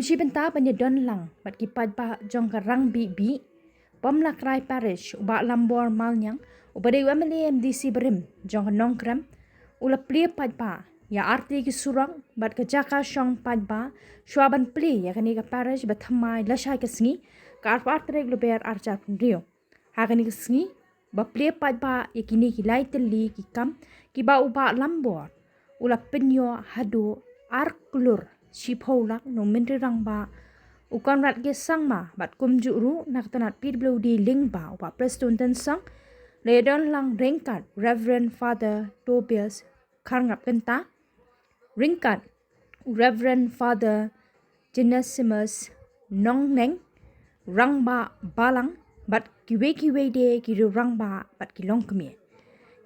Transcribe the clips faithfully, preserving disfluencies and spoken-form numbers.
Shi bynta ban ïadon lang bad ki paidbah jong ka Rang Bih Bih, Pom Lakrai Parish, u Bah Lambor Malniang, uba dei u M L A M D C barim jong ka Nongkrem, u la plie paidbah ïa artylli ki surok bad ka jaka shong paidbah shuwa ban plie ïa kane ka parish ba thymmai lashai ka sngi, ka arphew ar tarik Lber arhajar arphew hynriew. Ha kane ka sngi ba plie paidbah ïa kine ki lai tylli ki kam kiba u Bah Lambor u la pynïoh haduh ar klur shiphew lak na u Myntri Rangbah u Conrad K Sangma bad kumjuh ruh na ka tnat P W D lyngba u Bah Prestone Tynsong, la ïadon lang ryngkat Reverend Father Tobias Kharngap Kynta, ryngkat u Reverend Father Genesimus Nongneng, Rangbah Balang bad kiwei kiwei de ki riew rangbah bad ki longkmie.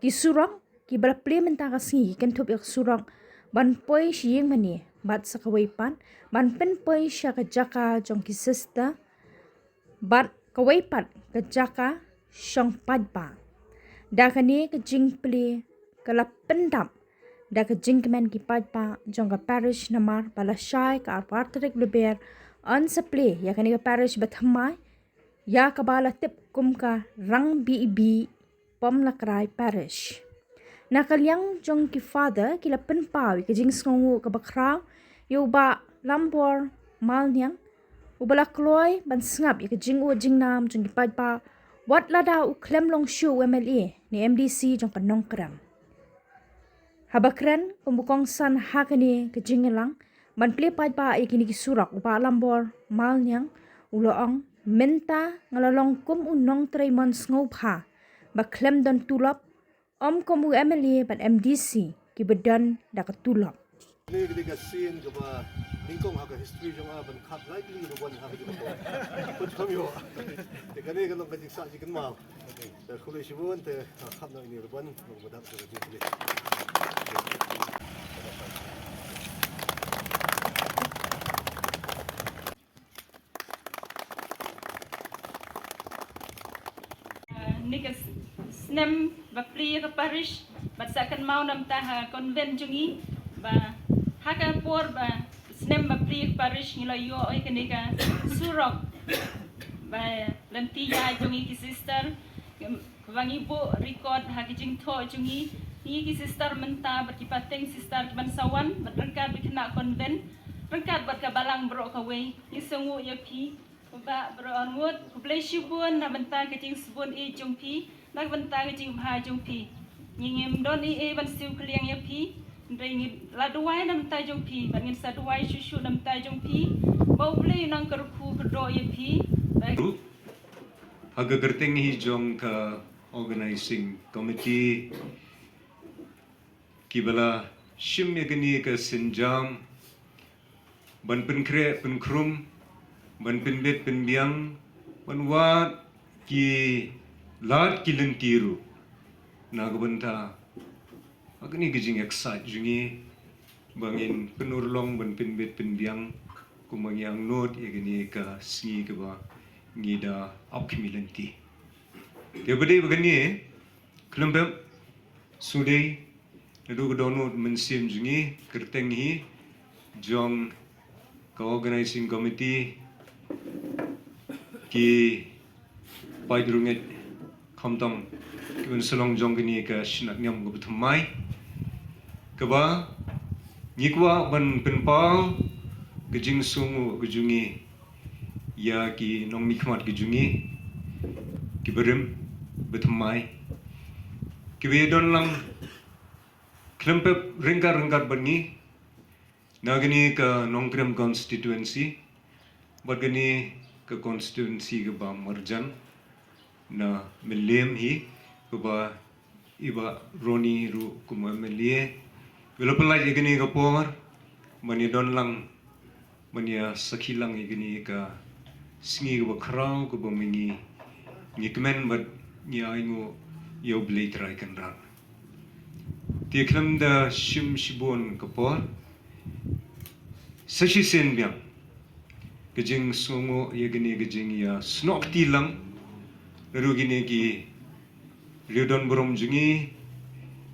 Ki surok kiba la plie mynta ka sngi ki kynthup ïa ka surok ban poi sha ïingmane bad sa kawei pat ban pynpoi sha ka jaka jong ki sister bad kawei pat ka jaka shong paidbah. Da kane ka jingplie ka la pyndap da ka jingkmen ki paidbah jong ka parish namar ba lashai ka arphew ar tarik Lber yn sa plie ïa kane ka parish ba thymmai, ïa kaba la tip kum ka Rang Bih Bih, Pom Lakrai Parish. Na ka liang jong ki Father ki la pynpaw ïa ka jingsngewnguh kaba khraw ïa u Bah Lambor Malniang, uba la kloi ban sngap ïa ka jingud jingnam jong ki paidbah wat lada u khlem long shuh u M L A ne M D C jong ka Nongkrem. Haba kren kum u kongsan ha kane ka jingïalang ban plie paidbah ïa kine ki surok, u Bah Lambor Malniang u la ong, mynta nga la long kum u nongtrei mon sngewbha ba khlem don tulop, ym kum u M L A bad M D C kiba don da ka tulop. Kane ka dei ka sien kaba nyngkong ha ka history jong nga ban khap lai tylli ruh ban ha ka jingkong. Put kham ïoh. Te kane ka long ka jingshah jingkynmaw. Te khublei shibun te, ah, khap noh ine ruh ban, ruh ban dap te ka jingkhublei. Ah, ni ka s-, snem ba plie ka parish, bad sa kynmaw namar ha convent jong ngi, ba ha ka por ba snem ba plie ka parish ngi la ïoh ïa kane ka surok. Ba lynti ïa jong ngi ki sister, kaba ngi buh record ha ki jingthoh jong ngi, ngi ki sister mynta bad ki pateng sister kiban sa wan, bad ryngkat bad khynnah convent, ryngkat bad ka balang baroh kawei, ngi sngewnguh ïa phi. Bah Baroh Arngut, khublei shibun na bynta ka jingsbun ïeit jong phi, na bynta ka jingbha jong phi. Ngi ngim don ei ei ban siew kylliang ïa phi, hynrei ngi la duwai na bynta jong phi, bad ngin sa duwai shuh shuh na bynta jong phi, ba U Blei un nang kyrkhu kyrdoh ïa phi. Ruh, ha ka kyrteng hi jong ka organizing committee, kiba la shim ïa kane ka sienjam ban pynkhreh pynkhrum, ban pynbit pynbiang, ban wad ki lad ki lynti ruh na ka bynta ha kane ka jingïaksaid jong ngi, ba ngin pynurlong ban pynbit pynbiang kumba ngi angnud ïa kane ka sngi kaba ngi da ap khmih lynti. Te ba dei ba kane, khlem pep, sngewdei naduh ka dohnud mynsiem jong ngi, kyrteng hi jong ka organizing committee, ki paidbah khamtam kiban sa long jong kane ka shnat niam kaba thymmai, kaba ngi kwah ban pynpaw ka jingsngewnguh ka jong ngi ïa ki nongmihkhmat ki jong ngi, kiba rim, ba thymmai, kiba ïadon lang khlem pep ryngkat ryngkat bad ngi na kane ka Nongkrem constituency, bad kane ka constituency kaba marjan na Mylliem hi, kaba i Bah Ronnie ruh kum u M L A, ba la pynlait ïa kane ka por ban ïadon lang, ban ïa sakhi lang ïa kane ka sngi kaba khraw, kaba ma ngi ngi kmen bad ngi ainguh ïa U Blei Trai Kynrad. Te khlem da shim shibun ka por, sa shisien biang ka jingsngewnguh ïa kane ka jingïasnoh kti lang naduh kine ki riew don burom jong ngi,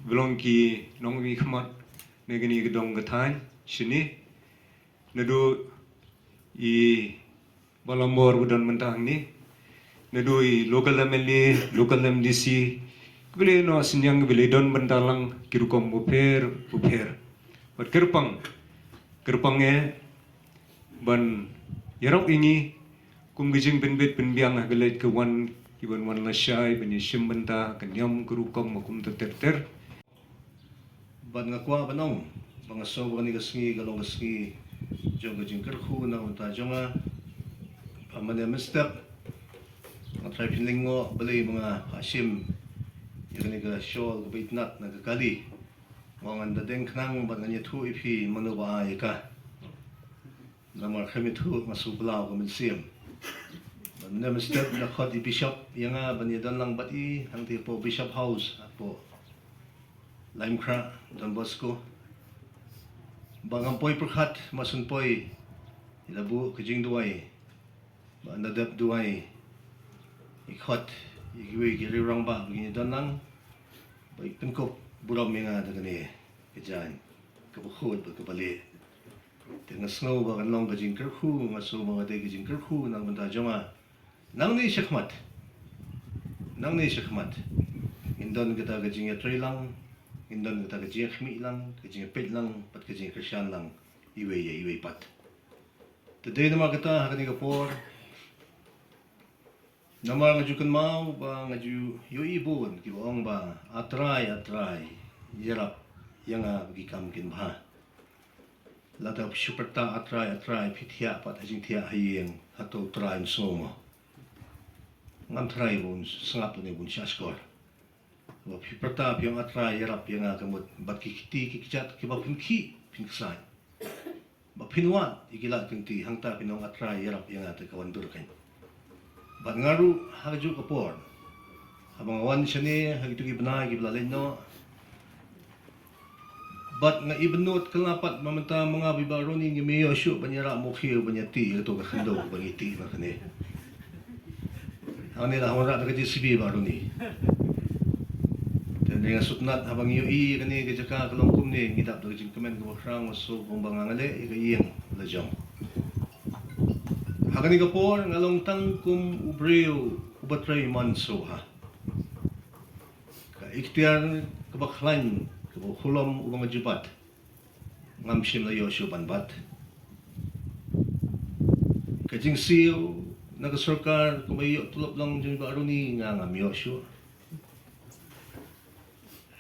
ba long ki nongmihkhmat na kane ka dong ka thaiñ shane, naduh I ba la mor ba don mynta hangne, naduh i local M L A, local M D C, kiba la ïoh synñiang, kiba la don bynta lang ki rukom bapher bapher. Bad kyrpang, kyrpang eh ban ïarap ïa ngi kum ka jingpynbit pynbiang ha ka leit ka wan, kiban wan lashai ban ïashim bynta ka niam ka rukom ba kumta ter ter. Bad nga kwah ban ong ba nga sngew ba kane ka sngi ka long ka sngi jong ka jingkyrkhu na ka bynta jong nga. Ba mynne mynstep nga trai pynlyngngoh balei ba nga phah shim ïa kane ka shawl kaba itynnad na ka kali. Nga ong ngan da deng khnang bad ngan ïathuh ïa phi mano ba ai ïa ka. Namar khlem ïathuh nga sngewbha ka mynsiem. Bad mynne mynstep la khot i bishop ïa nga ban ïadon lang bad i hangtei hapoh Bishop House hapoh Laitumkhrah, Don Bosco. Ba ngam poi pyrkhat, ma shu poi, i la buh ka jingduwai. Ba ynda dep duwai, i khot ïa kiwei ki riew rangbah ba kin ïadon lang, ba i pynkup burom ïa nga da kane ka jaiñ kaba khuid bad kaba lieh. Te nga sngew ba kan long ka jingkyrkhu, nga sngew ba ka dei ka jingkyrkhu na ka bynta jong nga. Nangne shakhmat, nangne shakhmat, ngin don kata ka jingïatreilang, ngin don kata ka jingïakhmih lang, ka jingïapeit lang bad ka jingïakyrshan lang iwei ïa iwei pat. Te dei namar kata ha kane ka por, namar nga ju kynmaw ba nga ju ïohi bun kiba ong ba, A Trai, A Trai, ïarap ïa nga ba ki kam kin bha. Lada phi shu pyrta A Trai, A Trai, phi thiah pat ha jingthiah ha ïing, hato U Trai un sngew mo? Ngam trai ba un sngap lane ba un shahshkor. Ba phi pyrta, phi ong A Trai ïarap ïa nga, ka mut bad ki kti ki kjat kiba phin khih phin ksai, ba phin wad ïa ki lad ki lynti, hangta phin ong A Trai ïarap ïa nga, te ka wan dur kan. Bad nga ruh ha kajuh ka por, haba nga wan shane ha kito ki bnai kiba la leit noh, bad nga ibynnud kylla pat ba mynta ma nga bad i Bah Roni ngim ïoh shuh ban ïarah mukhiew ban ïatih ïa kato ka khyndew kaba ngi tih na kane. Hangne la wanrah da ka J C B, Bah Roni. Te nga sngewtynnat haba ngi ïohi kane ka jaka ka long kumne, ngi dap da ka jingkmen kaba khraw, nga sngew kumba nga ngaleh ïa ka ïing la jong. Ha kane ka por nga long tang kum u briew uba trei man sngewbha. Ka iktiar kaba khlaiñ kaba khulom uba nga ju bat, ngam shym la ïoh shuh ban bat. Ka jingsiew na ka sorkar kaba ïoh tulop lang jong i Bah Roni, nga ngam ïoh shuh.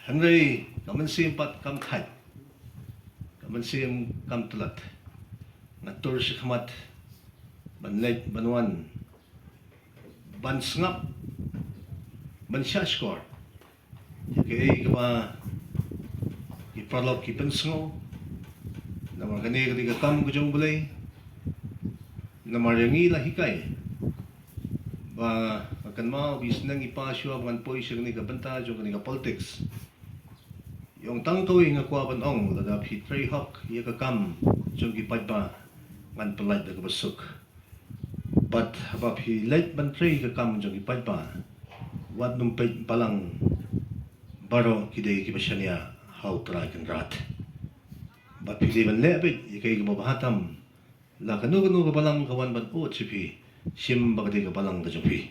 Hynrei ka mynsiem pat kam thait, ka mynsiem kam tlot. Nga tur shakhmat ban leit ban wan, ban sngap, ban shahshkor ïa kaei kaba ki paralok ki pynsngew. Namar kane ka dei ka kam ka jong U Blei. Namar ïa ngi la hikai ba, nga kynmaw ba i sneng i pa shuwa ba ngan poi sha kane ka bynta jong kane ka politics. Ïa ong tang kawei nga kwah ban ong, lada phi trei hok ïa ka kam jong ki paidbah, ngan pyllait da kaba suk. Bad haba phi leit ban trei ka kam jong ki paidbah, wat nym peit balang, baroh ki dei kiba shaniah ha U Trai Kynrad. Bad phi dei ban leh beit ïa kaei kaba bha tam. La kano kano ka balang ka wan ban ud sha phi, shim ba ka dei ka balang ka jong phi.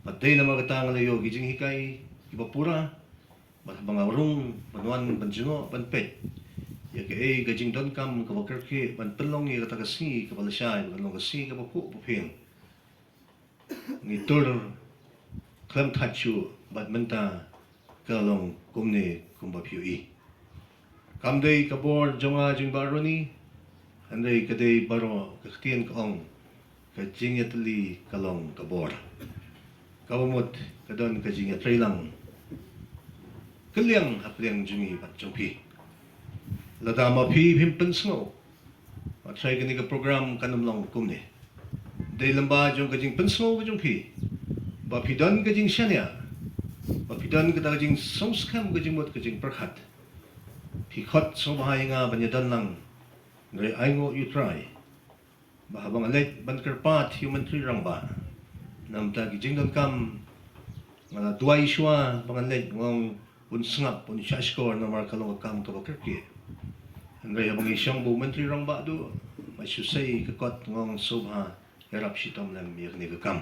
Bad dei namar kata nga la ïoh ki jinghikai kiba pura. Bad haba nga rung ban wan ban jngoh ban peit ïa kaei ka jingdonkam kaba kyrkieh ban pynlong ïa kata ka sngi kaba lashai, ba kan long ka sngi kaba phuh ba phieng, ngi tur khlem thait shuh, bad mynta ka long kumne kumba phi ïohi. Kam dei ka bor jong nga jong i Bah Roni, hynrei ka dei baroh, ka ktien ka ong, ka jingïatylli ka long ka bor. Kaba mut ka don ka jingïatreilang kylliang ha pliang jong ngi bad jong phi. Lada ma phi phim pynsngew, ma trai kane ka program kan ym long kumne. Dei lyngba jong ka jingpynsngew ka jong phi, ba phi don ka jingshaniah, ba phi don kata ka jingsngewskhem, ka jingmut, ka jingpyrkhat. Phi khot sngewbha ïa nga ban ïadon lang. Hynrei ainguh ïa U Trai ba haba nga leit ban kyrpad ïa u Myntri Rangbah, namar ki jingdonkam, nga la duwai shuwa ba ngan leit, nga ong un sngap, un shahshkor, namar ka long ka kam kaba kyrkieh. Hynrei haba ngi shong bad u Myntri Rangbah duh, Mai shu sei ka kot ngong sobha, ïarap shitom lem ïa kane ka kam.